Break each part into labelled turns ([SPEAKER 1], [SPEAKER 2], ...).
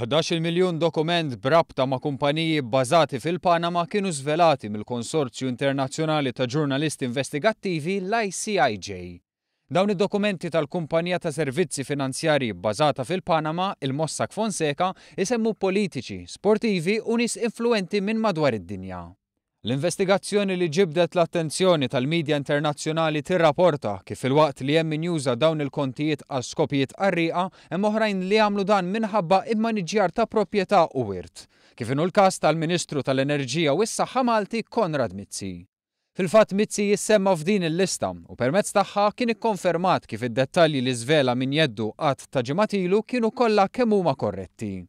[SPEAKER 1] 11-il miljun dokument b'rabta ma' kumpaniji bbażati fil-Panama kienu żvelati mill-konsorzju internazzjonali ta' ġurnalisti investigattivi l-ICIJ. Dawn id-dokumenti tal-kumpanija ta' servizzi finanzjarji bbażata fil-Panama, il-Mossack Fonseca, isemmu politiċi, sportivi u nies influwenti minn madwar id-dinja. L-investigazzjoni li ġibdet l-attenzjoni tal-midja internazzjonali tirraporta kif filwaqt li hemm min juża dawn il-kontijiet għal skopijiet qarrieqa, hemm oħrajn li jagħmlu dan minħabba immaniġġjar ta' proprjetà u wirt. Kif inhu l-każ tal-Ministru tal-Enerġija u s-Saħħa Malti Konrad Mizzi. Fil-fatt Mizzi jissemma f'din il-lista u permezz tagħha kien ikkonfermat kif id-dettalji li żvela minn jeddu għadd ta' ġimgħat ilu kienu kollha kemm huma korretti.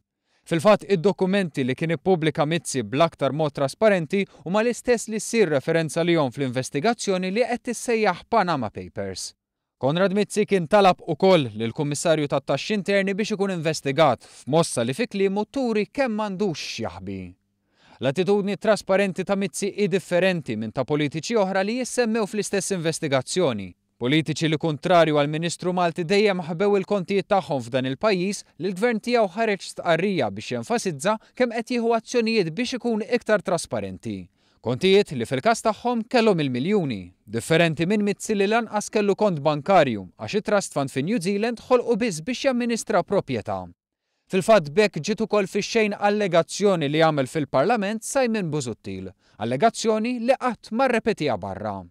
[SPEAKER 1] Fil-fatt, id-dokumenti li kien ippubblika Mizzi bl-aktar mod trasparenti huma l-istess li ssir referenza lihom fl-investigazzjoni li qed tissejjaħ Panama Papers. Konrad Mizzi kien talab ukoll lill-Kummissarju tat-Taxxi Interni biex ikun investigat, f'mossa li fi kliemu turi kemm m'għandux x'jaħbi. L-attitudni trasparenti ta' Mizzi hi differenti minn ta' politiċi oħra li jissemmew fl-istess investigazzjoni. Politiċi li kuntrarju għall-Ministru Malti dejjem ħbew il-kontijiet tagħhom f'dan il-pajjiż li l-Gvern tiegħu ħareġ stqarrija biex jenfasizza kemm qed jieħu azzjonijiet biex ikun iktar trasparenti. Kontijiet li fil-każ tagħhom kellhom il-miljuni. Differenti minn Mizzi li lanqas kellu kont bankarju għax it-trust fund fi New Zealand ħolqu biss biex jamministra proprjetà. Fil-fatt b'hekk ġiet ukoll fix-xejn allegazzjoni li għamel fil-Parlament Simon Busuttil, allegazzjoni li qatt ma rrepetiha barra.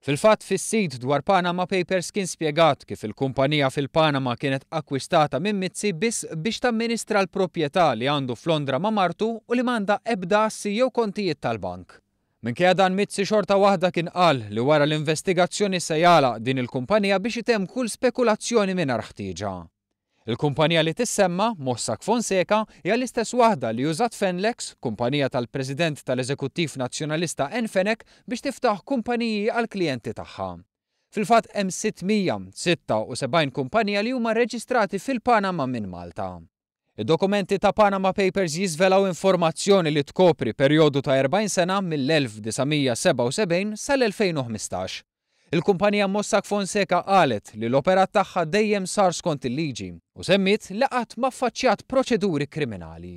[SPEAKER 1] Fil-fatt fis-sit dwar Panama Papers kien spjegat kif il-kumpanija fil-Panama kienet akkwistata minn Mizzi biss biex tamministra l-proprjetà li għandu f'Londra ma' martu u li m'għandha ebda assi jew kontijiet tal-bank. Minkejja dan Mizzi xorta waħda kien qal li wara l-investigazzjoni se jagħlaq din il-kumpanija biex itemm kull spekulazzjoni mingħajr ħtieġa. Il-kumpanija li tissemma, Mossack Fonseca, hija l-istess waħda li użat Fenlex, kumpanija tal-President tal-Eżekuttiv Nazzjonalista Ann Fenech, biex tiftaħ kumpaniji għall-klijenti tagħha. Fil-fatt hemm 676 kumpanija li huma rreġistrati fil-Panama minn Malta. Id-dokumenti ta' Panama Papers jiżvelaw informazzjoni li tkopri perjodu ta' 40 sena mill-1977 sal-2015. Il-kumpanija Mossack Fonseca qalet li l-operat tagħha dejjem sar skont il-liġi u semmiet li qatt ma ffaċċjat proċeduri kriminali.